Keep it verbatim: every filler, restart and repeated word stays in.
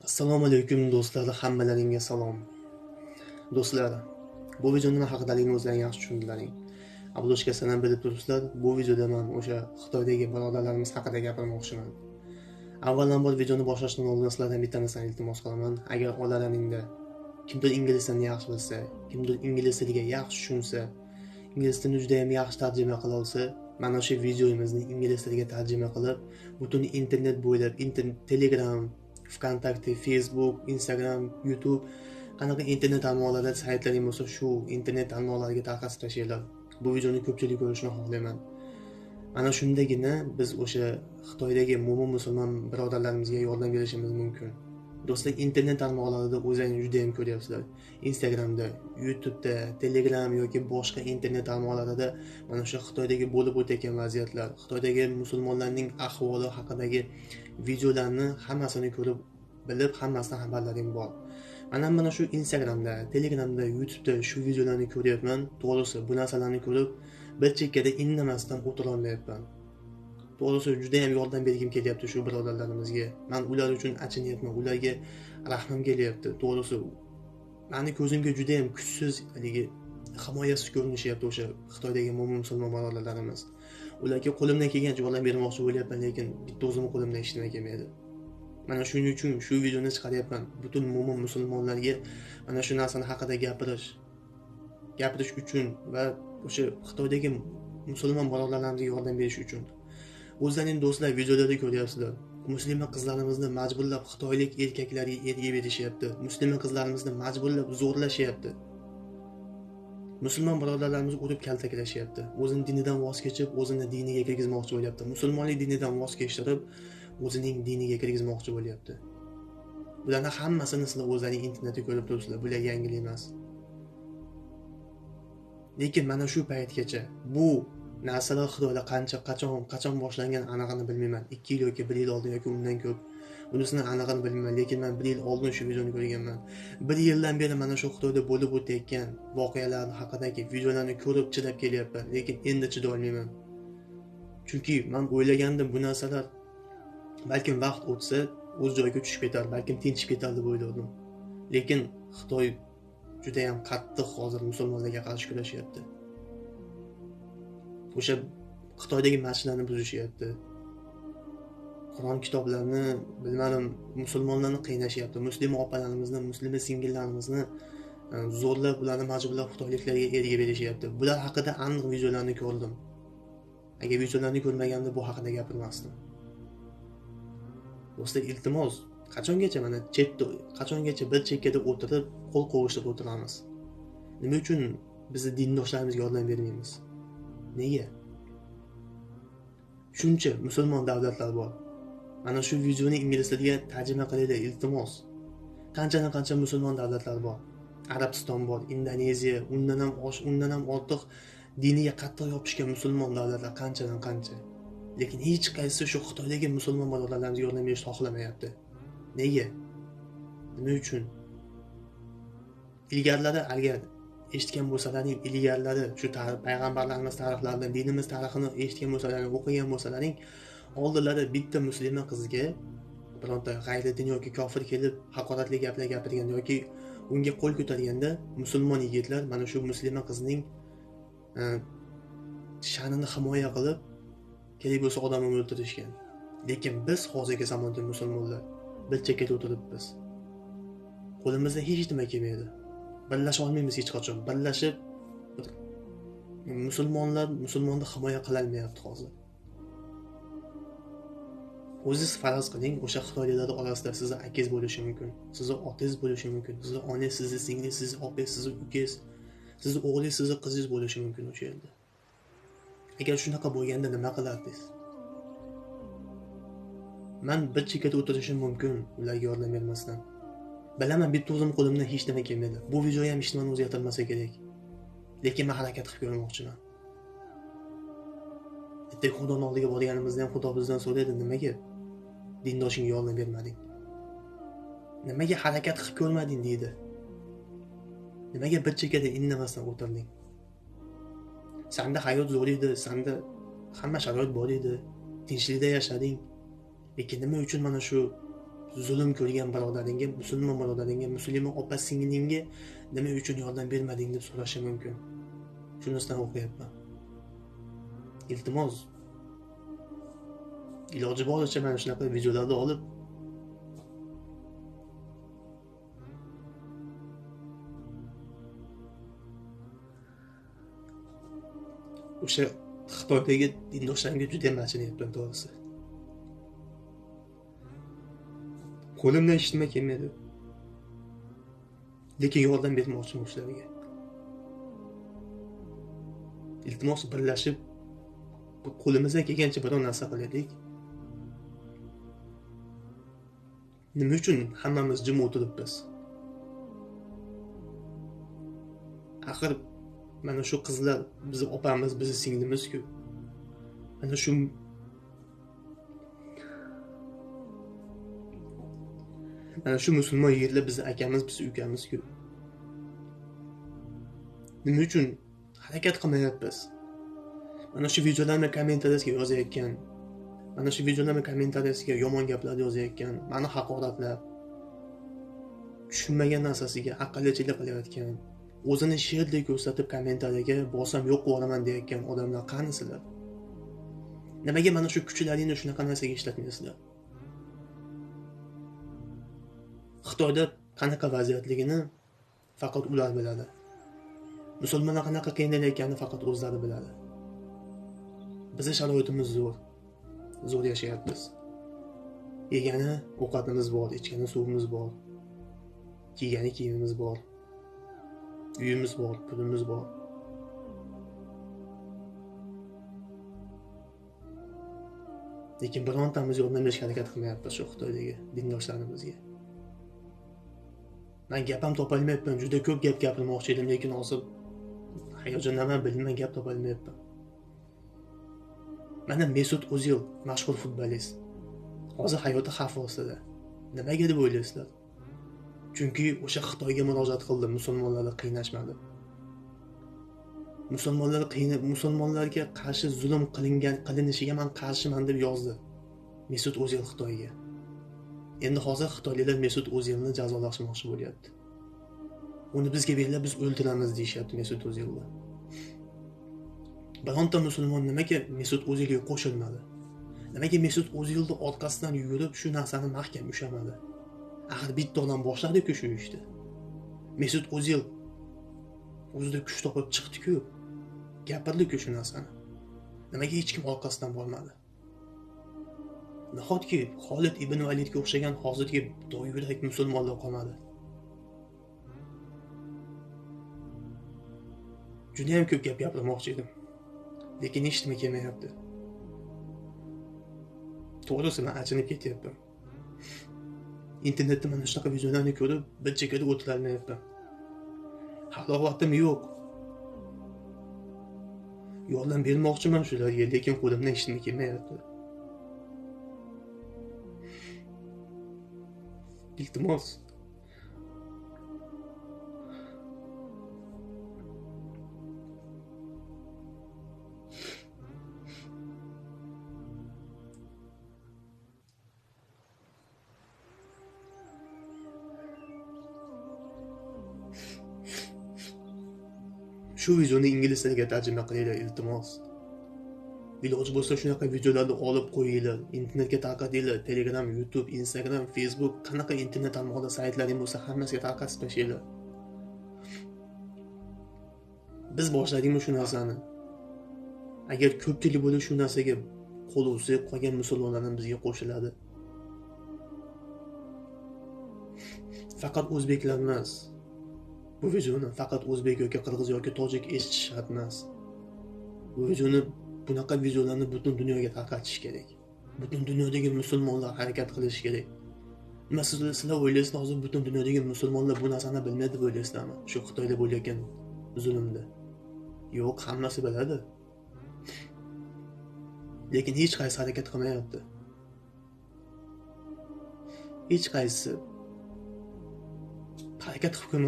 ئەسسالامۇ ئەلەيكۇم دوستلار، ھەممىلەرگە سالام. دوستلار، بۇ ۋىدېونى مەن ھەققىدە ئۆزلەرگە ياخشى چۈشىنىدىلەر. ئابدۇشكەر سەنەم بىلىپ تۇرۇپسىلەر، بۇ ۋىدېودا مەن ئوشا خىتايدىكى بۇرادەرلىرىمىز ھەققىدە گەپلىمەكچىمەن. ئاۋۋالامبور ۋىدېونى باشلاشتىن ئالدىن سىلەردىن بىر تانە ئىلتىماس قىلىمەن. ئەگەر ئالىلەرنىڭدە كىمدۇر ئىنگلىز تىلىنى ياخشى بىلسە، كىمدۇر ئىنگلىز تىلىگە ياخشى چۈشىنسە، ئىنگلىز تىلىنى جۈدەيەم ياخشى تەرجىمە قىلالىسا، مانا شۇ ۋىدېومىزنى ئىنگلىز تىلىگە تەرجىمە قىلىپ، پۈتۈن ئىنتېرنېت بويلاپ، ئىنتېر-، تېلېگرام، ۋكونتاكتې، فېيسبۇك، ئىنستاگرام، يۇتۇب، قانداق ئىنتېرنېت تارماقلاردا سايتلىرىڭ بولسا، شۇ ئىنتېرنېت تارماقلارغا تارقىتىپ تاشلاڭلار. بۇ ۋىدېونى كۆپچىلىك كۆرۈشىنى خالىمەن. مانا شۇندىكىنە بىز ئوشۇ خىتايدىكى مومىن مۇسۇلمان بۇرادەرلىرىمىزگە ياردەم بېرىشىمىز مۇمكىن. دوستلار، ئىنتېرنېت تارماقلاردا ئۆزلەرنى جۈدەيەم كۆرۈۋاتىسىلەر. ئىنستاگرامدا، يۇتۇبتا، تېلېگرام ياكى باشقا ئىنتېرنېت تارماقلاردا مانا شۇ خىتايدىكى بولۇپ ئۆتۈۋاتقان ۋەزىيەتلەر، خىتايدىكى مۇسۇلمانلارنىڭ ئەھۋالى ھەققىدىكى ۋىدېئولارنى ھەممىسىنى كۆرۈپ بىلىپ، ھەممىسىدىن خەۋەرلىرىم بار. مەن ھەم مانا شۇ ئىنستاگرامدا، تېلېگرامدا، يۇتۇبتا شۇ ۋىدېئولارنى كۆرۈۋاتىمەن. توغرىسى، بۇ نەرسىلەرنى كۆرۈپ، بىر چېككىدە ئىندىمەستىن ئولتۇرالمايۋاتىمەن. توغرىسى، جۈدەيەم ياردەم بەرگۈم كېلىۋاتىدۇ شۇ بۇرادەرلىرىمىزگە. مەن ئۇلار ئۈچۈن ئەچىنىۋاتىمەن، ئۇلارغا رەھمىم كېلىۋاتىدۇ. توغرىسى، مېنىڭ كۆزۈمگە جۈدەيەم كۈچسىز، ھېلىقى، ھىمايەسىز كۆرۈنۈشۈۋاتىدۇ ئوشۇ خىتايدىكى مومىن مۇسۇلمان بۇرادەرلىرىمىز. ئۇلارغا قولۇمدىن كەلگەنچە ياردەم بەرمەكچى بولۇۋاتىمەن، لېكىن بىر تۈزۈم قولۇمدىن ھېچنېمە كەلمەيدۇ. مانا شۇنىڭ ئۈچۈن شۇ ۋىدېئونى چىقىرىۋاتىمەن. پۈتۈن مومىن مۇسۇلمانلارغا مانا شۇ نەرسىنىڭ ھەققىدە گەپىرىش، گەپىرىش ئۈچۈن ۋە ئوشۇ خىتايدىكى مۇسۇلمان بۇرادەرلىرىمىزگە ياردەم بېرىش ئۈچۈن. ئۆزلەرنىڭ دوستلار ۋىدېئولىرىدا كۆرۈۋاتىسىلەر. مۇسۇلمان قىزلىرىمىزنى مەجبۇرلاپ خىتايلىق ئەركەكلەرگە ئېرىگە بېرىشىۋاتىدۇ. مۇسۇلمان قىزلىرىمىزنى مەجبۇرلاپ زورلىشىۋاتىدۇ. مۇسۇلمان بۇرادەرلىرىمىز ئۇرۇپ كەلتەكلىشىۋاتىدۇ. ئۆزىنىڭ دىنىدىن ۋاز كېچىپ، ئۆزىنىڭ دىنىغا كىرگۈزمەكچى بولۇۋاتىدۇ. مۇسۇلمانلىق دىنىدىن ۋاز كەچتۈرۈپ، ئۆزىنىڭ دىنىغا كىرگۈزمەكچى بولۇۋاتىدۇ. بۇلارنىڭ ھەممىسىنى سىلەر ئۆزلەرنىڭ ئىنتېرنېتتا كۆرۈپ تۇرۇپسىلەر. بۇلار يەڭگىل ئەمەس. لېكىن مانا شۇ پەيتكىچە بۇ نەرسىلەر خىتايدا قانچە، قاچان، قاچان باشلانغان ئانىقىنى بىلمەيمەن. ئىككى يىل ياكى بىر يىل ئالدىن ياكى ئۇندىن كۆپ. بۇنىسىنىڭ ئانىقىنى بىلمەيمەن، لېكىن مەن بىر يىل ئالدىن شۇ ۋىدېئونى كۆرگەنمەن. بىر يىلدىن بېرى مانا شۇ خىتايدا بولۇپ ئۆتۈۋاتقان ۋەقەلەر ھەققىدىكى ۋىدېئولارنى كۆرۈپ چىداپ كېلىۋاتىمەن، لېكىن ئەمدى چىدىيالمايمەن. چۈنكى مەن ئويلىغانىدىم، بۇ نەرسىلەر بەلكىم ۋاقىت ئۆتسە ئۆز جايىغا چۈشۈپ كېتەر، بەلكىم تىنچىپ كېتەر دەپ ئويلىدىم. لېكىن خىتاي جۈدەيەم قاتتىق ھازىر مۇسۇلمانلارغا قارشى كۈرەشۈۋاتىدۇ. ئوشۇ خىتايدىكى مەسچىتلەرنى بۇزۇشۇۋاتىدۇ. قۇرئان كىتابلارنى، بىلمەيمەن، مۇسۇلمانلارنى قىيناشىۋاتىدۇ. مۇسلىمە ئاپىلىرىمىزنى، مۇسلىمە سىڭىللىرىمىزنى، ئە، زورلاپ، ئۇلارنى مەجبۇرلاپ خىتايلىقلارغا ئېرىگە بېرىشىۋاتىدۇ. بۇلار ھەققىدە ئېنىق ۋىدېئولارنى كۆردۈم. ئەگەر ۋىدېئولارنى كۆرمىگەندە بۇ ھەققىدە گەپىرمەستىم. دوستلار، ئىلتىماس، قاچانغىچە مانا چەتتە، قاچانغىچە بىر چەككىدە ئولتۇرۇپ، قول قوۋۇشتۇرۇپ ئولتۇرىمىز؟ نېمە ئۈچۈن بىز دىنداشلىرىمىزغا ياردەم بەرمەيمىز؟ نېگە؟ شۇنچە مۇسۇلمان دۆلەتلەر بار. مانا شۇ ۋىدېئونى ئىنگلىز تىلىگە تەرجىمە قىلىلى، ئىلتىماس. قانچىدىن قانچە مۇسۇلمان دۆلەتلەر بار. ئەرەبىستان بار، ئىندونېزىيە، ئۇندىن ھەم ئاش-، ئۇندىن ھەم ئارتۇق دىنىغا قاتتىق يوپۇشقان مۇسۇلمان دۆلەتلەر قانچىدىن قانچە. لېكىن ھېچقايسىسى شۇ خىتايدىكى مۇسۇلمان بۇرادەرلىرىمىزگە ياردەم بېرىشنى خالىمايۋاتىدۇ. نېگە؟ نېمە ئۈچۈن؟ ئىلگەرلىرى، ئەگەر ئېيتقان بولسىلەرنىڭ ئىلگەرلىرى، شۇ تارىخ، پەيغەمبەرلىرىمىز تارىخلىرىدىن، دىنىمىز تارىخىنى ئېيتقان بولسىلەرنىڭ، ئوقۇغان بولسىلەرنىڭ، ئالدىلىرى بىتتە مۇسۇلمان قىزغا بىرەنتە غەيرىي دىن ياكى كافىر كېلىپ ھاقارەتلىك گەپلەر گەپىرگەندە ياكى ئۇنىڭغا قول كۆتۈرگەندە، مۇسۇلمان يىگىتلەر مانا شۇ مۇسۇلمان قىزنىڭ، ئە، شانىنى ھىمايە قىلىپ، كېلىپ بولسا ئادەمنى ئۆلتۈرۈشكەن. لېكىن بىز ھازىرقى زاماندا مۇسۇلمانلار بىر چەككىدە ئولتۇرۇپمىز. قولىمىزدا ھېچ نېمە كەلمەيدۇ. بىرلەشەلمەيمىز ھېچقاچان. بىرلەشىپ، مۇسۇلمانلار مۇسۇلماننى ھىمايە قىلالمايۋاتىدۇ ھازىر. ئۆزىڭىز پەرەز قىلىڭ، ئوشۇ خىتايلىقلار ئارىسىدا سىزنىڭ ئاكىڭىز بولۇشى مۇمكىن، سىزنىڭ ئاتىڭىز بولۇشى مۇمكىن، سىزنىڭ ئانىڭىز، سىزنىڭ سىڭلىڭىز، سىزنىڭ ئاپىڭىز، سىزنىڭ ئۇكىڭىز، سىزنىڭ ئوغلىڭىز، سىزنىڭ قىزىڭىز بولۇشى مۇمكىن ئوشۇ يەردە. ئەگەر شۇنداق بولغاندا نېمە قىلاتتىڭىز؟ مەن بىر چېككىدە ئولتۇرۇشۇم مۇمكىن، ئۇلارغا ياردەم بەرمەستىن. بىلىمەن، بىر تۈزۈم قولۇمدىن ھېچ نېمە كەلمىدى. بۇ ۋىدېو ھەم ھېچنېمىنى ئۆزگەرتەلمەسلىكى كېرەك. لېكىن مەن ھەرىكەت قىلىپ كۆرمەكچىمەن. ئەتە خۇدانىڭ ئالدىغا بارغىنىمىزدا ھەم خۇدا بىزدىن سورىدى، نېمىگە دىنداشىڭغا ياردەم بەرمىدىڭ؟ نېمىگە ھەرىكەت قىلىپ كۆرمىدىڭ دېدى. نېمىگە بىر چېككىدە ئىندىمەستىن ئولتۇردۇڭ؟ سەندە ھايات زور ئىدى، سەندە ھەممە شارائىت بار ئىدى، تىنچلىقتا ياشىدىڭ. لېكىن نېمە ئۈچۈن مانا شۇ زۇلۇم كۆرگەن بۇرادەرلىرىڭگە، مۇسۇلمان بۇرادەرلىرىڭگە، مۇسۇلمان ئوپا سىڭلىڭگە نېمە ئۈچۈن ياردەم بەرمىدىڭ دەپ سوراشى مۇمكىن. شۇنىسىنى ئوقۇياپمەن. ئىلتىماس، ئىلاجى بارىچە مانا شۇنداق ۋىدېئولارنى ئولۇپ، ئوشۇ خىتايدىكى دىنداشلارغا جۈدە ئەمەسىنى ئېيتىپتىمەن توغرىسى. قولۇمدىن ھېچنېمە كەلمىدى. لېكىن ياردەم بەرمەكچىمەن شۇلارغا. ئىلتىماس، بىرلىشىپ، قولىمىزدىن كەلگەنچە بىر نەرسە قىلايلى. نېمە ئۈچۈن ھەممىمىز جىم ئولتۇرۇپمىز؟ ئاخىر مانا شۇ قىزلار بىزنىڭ ئاپامىز، بىزنىڭ سىڭلىمىزكۇ. مانا شۇ، مانا شۇ مۇسۇلمان يىگىتلەر بىزنىڭ ئاكامىز، بىزنىڭ ئۇكامىزكۇ. نېمە ئۈچۈن ھەرىكەت قىلمايۋاتىمىز؟ مانا شۇ ۋىدېئولارنى كوممېنتارىيەسىگە يازىۋەتكەن، مانا شۇ ۋىدېئولارنى كوممېنتارىيەسىگە يامان گەپلەرنى يازىۋەتكەن، مانا ھاقارەتلەپ، چۈشەنمىگەن نەرسىسىگە ئەقىللىچىلىك قىلىۋەتكەن، ئۆزىنى شېھىتلىك كۆرسىتىپ كوممېنتارىيەگە بولسام يوق بولىمەن دەيۋەتكەن ئادەملەر قانىسىلەر؟ نېمىگە مانا شۇ كۈچلەرنى شۇناقا نەرسىگە ئىشلەتمەيسىلەر؟ خىتايدا قاناقا ۋەزىيەتلىكىنى پەقەت ئۇلار بىلەدۇ. مۇسۇلمانلار قاناققا قىينىلىۋاتقانلىقىنى پەقەت ئۆزلىرى بىلەدۇ. بىزنىڭ شارائىتىمىز زور. زور ياشايۋاتىمىز. يېگەن ئوقەتلىرىمىز بار، ئىچكەن سۇيىمىز بار. كىيگەن كىيىمىمىز بار. ئۆيىمىز بار، پۇلىمىز بار. لېكىن بىرىنچى تامىز يولىنى بېرىشكە ھەرىكەت قىلمايۋاتىمىز شۇ خىتايدىكى دىنداشلارنى بىزگە. مەن گەپمۇ تاپالمايۋاتىمەن، جۈدە كۆپ گەپ گەپلىمەكچى ئىدىم، لېكىن ھازىر ھاياجاندىن مەن بىلمەي گەپ تاپالمايۋاتىمەن. مانا مېسۇت ئوزىل، مەشھۇر فۇتبولىست. ھازىر ھاياتى خەۋپ ئاستىدا. نېمىگە دەپ ئويلايسىلەر؟ چۈنكى ئوشۇ خىتايغا مۇراجىئەت قىلدى، مۇسۇلمانلارنى قىيناشما دەپ. مۇسۇلمانلار قىينا-، مۇسۇلمانلارغا قارشى زۇلۇم قىلىنغان، قىلىنىشىغا مەن قارشىمەن دەپ يازدى مېسۇت ئوزىل خىتايغا. ئەمدى ھازىر خىتايلىلار مېسۇت ئوزىلنى جازالاشماقچى بولۇۋاتىدۇ. ئۇنى بىزگە بېرىڭلار، بىز ئۆلتۈرىمىز دېيىشىۋاتىدۇ مېسۇت ئوزىلغا. بىرىنچى مۇسۇلمان نېمىگە مېسۇت ئوزىلغا قوشۇلمىدى؟ نېمىگە مېسۇت ئوزىلنى ئارقىسىدىن يۈگۈرۈپ شۇ نەرسىنى مەھكەم ئۇشىمىدى؟ ئاخىر بىتتە ئادەم باشلىدىكۇ شۇ ئىشنى. مېسۇت ئوزىل ئۆزىدە كۈچ تاپىپ چىقتىكۇ. گەپىردىكۇ شۇ نەرسىنى. نېمىگە ھېچكىم ئارقىسىدىن بارمىدى؟ ناھايىتى خالىد ئىبن ۋەلىدكە ئوخشىغان ھازىرقى داۋ يۈرەك مۇسۇلمانلار قالمىدى. جۈدەم كۆپ گەپ گەپلىمەكچى ئىدىم. لېكىن ھېچنېمە كەلمەيۋاتىدۇ. توغرىسى مەن ئاچچىقلىنىپ كېتىۋاتىمەن. ئىنتېرنېتتە مانا شۇنداق ۋىدېئولارنى كۆرۈپ، بىر چېكىدە ئولتۇرالمايۋاتىمەن. ھالا ۋاقتىم يوق. ياردەم بەرمەكچىمەن شۇلارغا، لېكىن قولۇمدىن ھېچنېمە كەلمەيۋاتىدۇ. ئىلتىماس. شۇ ۋىدېئونى ئىنگلىز تىلىگە تەرجىمە قىلىڭلار، ئىلتىماس. ئىلاجى بولسا شۇنداق ۋىدېئولارنى ئولۇپ قويۇڭلار، ئىنتېرنېتكە تارقىتىڭلار، تېلېگرام، يۇتۇب، ئىنستاگرام، فېيسبۇك، قاناق ئىنتېرنېت تارماقلىرى سايتلارنى بولسا ھەممىسىگە تارقىتىپ بېرىڭلار. بىز باشلايلىمۇ شۇ نەرسىنى؟ ئەگەر كۆپچىلىك بولۇپ شۇ نەرسىگە قول ئۇزىتىپ قويغان مۇسۇلمانلارنىڭ بىزگە قوشۇلىدۇ. پەقەت ئۆزبېكلەر ئەمەس. بۇ ۋىدېئونى پەقەت ئۆزبېك ياكى قىرغىز ياكى توجىك ئېچىش شەرت ئەمەس. بۇ ۋىدېئونى، بۇناقا ۋىدېئولارنى پۈتۈن دۇنياغا تارقىتىش كېرەك. پۈتۈن دۇنيادىكى مۇسۇلمانلار ھەرىكەت قىلىشى كېرەك. مەسىلەن، سىلەر ئويلايسىلەر، ھازىر پۈتۈن دۇنيادىكى مۇسۇلمانلار بۇ نەرسىنى بىلمەيدۇ دەپ ئويلايسىلەرمۇ؟ شۇ خىتايدا بولۇۋاتقان زۇلۇمنى. يوق، ھەممىسى بىلىدۇ. لېكىن ھېچقايسى ھەرىكەت قىلمايۋاتىدۇ. ھېچقايسىسى ھەرىكەت قىلىپ كۆرمەي